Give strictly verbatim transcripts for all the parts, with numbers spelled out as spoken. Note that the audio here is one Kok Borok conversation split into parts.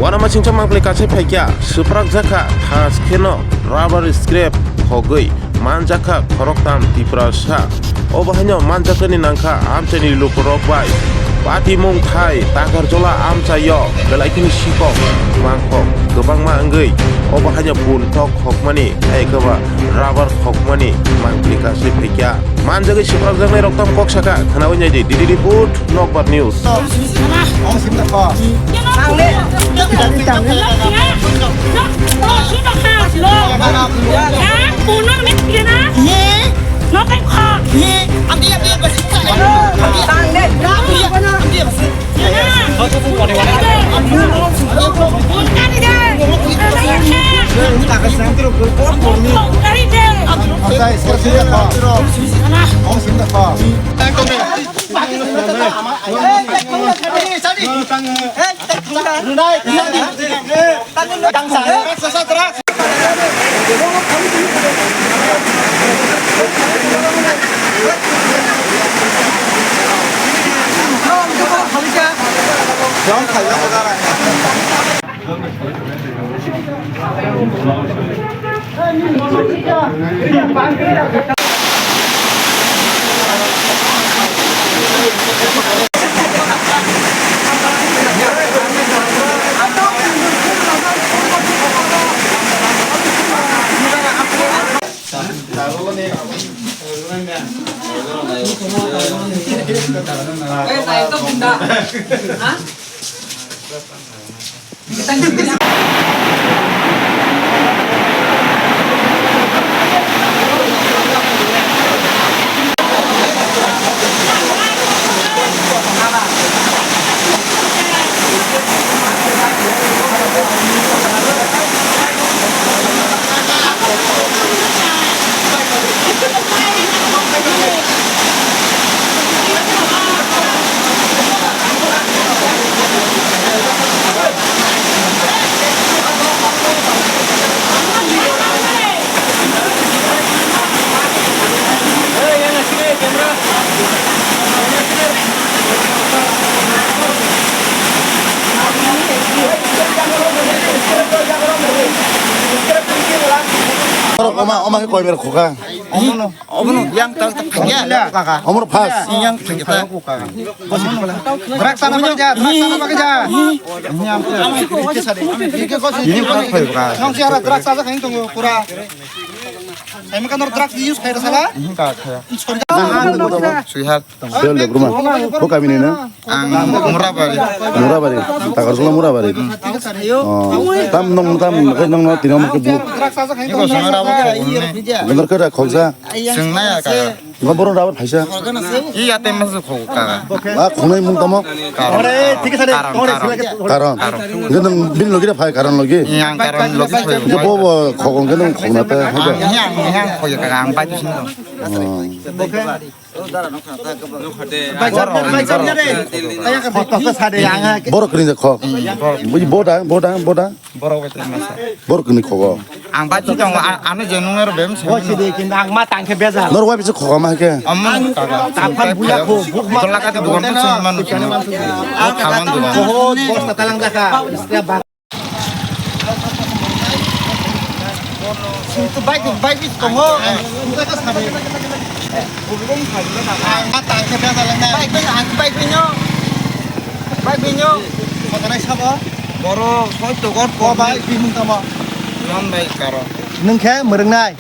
Wanama singcha mangpli kachi phaikya, swprak jakha, thas kheno rubber scrap khogwi manjakha khoroktam Tiprasa. Obo haino manjakani nangkha amchaini lukurok bai. Patimung thai Takarjola amchaio belai kheno sikok mangkok kwbangma wngwi obo haino punthok khokmani hai kwba rubber khokmani mangpli kachi phaikya. Manjagwi swprakjaknai roktam kok saka khwnawi naidi D D report. Nokbar News. Oma, oma khe koi ber khoka. Omono, omono yang tak tak khanya. Omono pas. Yang khanya ta. Drugs sana pakai ja, drugs sana pakai ja. Ini pas koi khoka. Nong si ara drugs aja khanya tunggu pura. Saya makan drugs use khaya sala. Ini tak khaya. Suihat. Sel de bruma. Bo kami ni na? Ang Murabari. Murabari. Takarjala Murabari. Oh. Tam nong tam kai nong no tinam ke bu. Iko sangara bo ko ne. Bener ke da khoksa. Seng na ya ka. Ngo boron rawat phaisa. Iya tem mas khok ka. Ah, khonai mung tamo. Karon. Karon. Karon. Nge nang bin logi da phai karon logi. Yang karon logi phai. Nge bo bo khokong ke nang khokna ta. Yang yang khok ka ang bai tu sing. Borok kwrwi jak kho. Buji boda, boda, boda. Borok kwrwi khogo. Ang bai tong, ano je nung ero bem se. Nor wai bisi khogo ma ke. Amon kaka. Tapan buya kho, buk ma. Dola ka dugan to sing man. Khaman dugan. Bosta talang jaka. Sing to bike, bike is tongo. Ang ta ke bela lang na. Bike, bike, ang bike binyo. Bike binyo. Makanai sabo. Boro soi to gor ko bike bimung tamo. Non bike karo. Nung khe murungnai.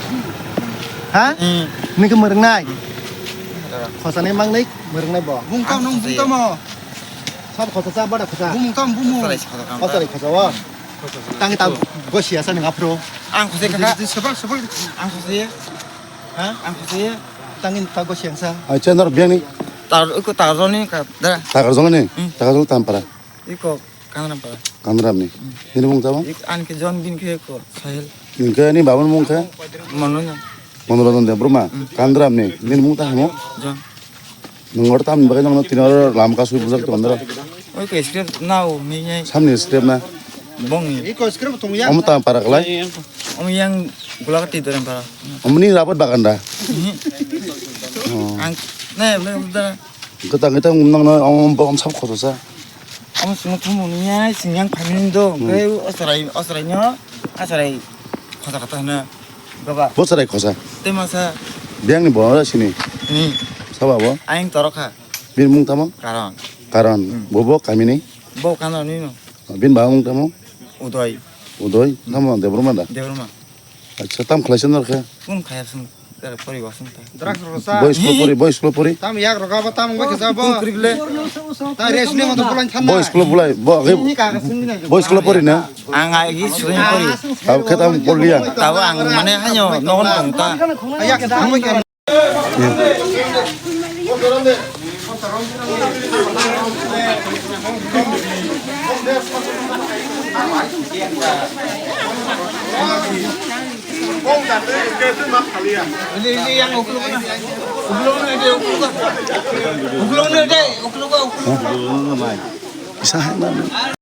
Ha? Hmm. Nung khe murungnai. Khosanai mangnai murungnai bo. Bung tamo, nung bung tamo. Sab khosa sa bada khosa. Bumung tam bumung. Kotorai khosa o. Tangi ta gosi asa ning aphro. Ang khose kaka. Sebal sebal. Ang khose. Ha? Ang khose. Tangi ta gosi angsa. Ai chendar biang ni. Tar ko tar ni ka da. Takarjala ni. Hmm. Takarjala Tampara. Iko Kangram para. Kangram ni. Hmm. Nini mung tamo? Ik an ke John bin ke ko Sahil. Ningke ni babun mung khe? Mono na. Monoranjan Debbarma. Hmm. Kangram ni. Nini mung ta hamo? John. Nwng oro tamni bagwi nokno tini oro lama kasui bujak tongdoro. Oi ko scrap nao ni nai. Samni scrap na. Bongni. Iko scrap tong ya. Omo tamo para kalai. Omo yang gulak ti dorem para. Omo ni rabat bagan da. Mhm. Oh. Ang ne ne uda. Gota gota nokno om om sam khoto sa. Omo sung thumu ni nai sing yang phamin do. Hmm. Ke osarai osarai nyo. Osarai khosa kata na. Baba. Bo sarai khosa. Te masa. Biang ni bo sini. Ni. Saba bo. Aing torokha. Bini mung tamo? Karon. Karon. Hmm. Bo bo kamini? Bo Karon ni no. Bini baba mung tamo? Udoy. Udoy. Tamo Debbarma da? Debbarma. Acha, tam khlai sung norkha? Kun khaya sung. Tar pori wasung ta. Drak rosa. Boy school pori, boy school pori. Tam yak roga ba tam ba kisa bo. Kun kribble. Ta res ni mo to pulan thanna. Boy school bulai, bo age. Ni ka ka sung ni na. Boy school pori na? Ang ai gi sung pori. Ab khe tam pori ya. Tabo ang mane hanyo nogon tong ta. Yak ta mo. Isa hai na.